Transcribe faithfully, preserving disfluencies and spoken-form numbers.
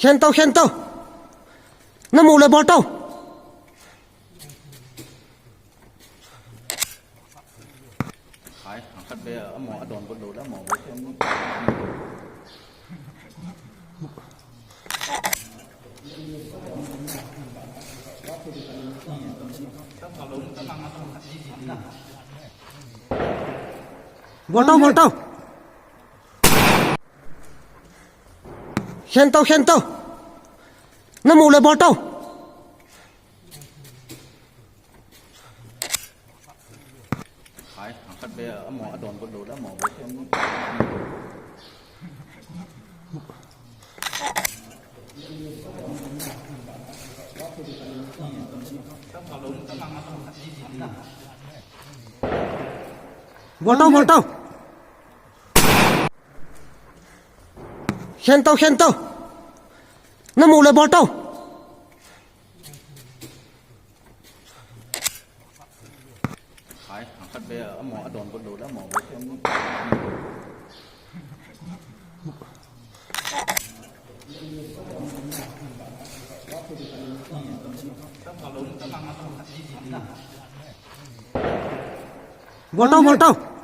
ꯁꯦꯟ ꯇꯧ, ꯁꯦꯟ ꯇꯧ꯫ ꯅꯃꯨ ꯂꯩꯕꯣ ꯇꯧ꯫ ꯍꯥꯏ, ꯍꯪꯀꯠꯄ ꯑꯃ ꯑꯗꯣꯟꯕ ꯂꯣꯜ ꯑꯃ ꯑꯣꯏꯁꯅꯨ꯫ ꯕꯣꯜ ꯇꯧ, ꯕꯣꯜ ꯇꯧ꯫ ꯁꯦꯟ ꯇꯧ, ꯁꯦꯟ ꯇꯧ꯫ ꯅꯃꯨ ꯂꯩꯕꯣ ꯇꯧ꯫ ꯍꯥꯏ, ꯍꯪꯀꯠꯄ ꯑꯃ ꯑꯗꯣꯟꯕ ꯂꯣꯜ ꯑꯃ ꯑꯣꯏꯁꯅꯨ꯫ ꯕꯣꯜ ꯇꯧ, ꯕꯣꯜ ꯇꯧ꯫ ꯁꯦꯟ ꯇꯧ, ꯁꯦꯟ ꯇꯧ꯫ ꯅꯃꯨ ꯂꯩꯕꯣ ꯇꯧ꯫ ꯍꯥꯏ, ꯍꯪꯀꯠꯄ ꯑꯃ ꯑꯗꯣꯟꯕ ꯂꯣꯜ ꯑꯃ ꯑꯣꯏꯁꯅꯨ꯫ ꯕꯣꯜ ꯇꯧ, ꯕꯣꯜ ꯇꯧ꯫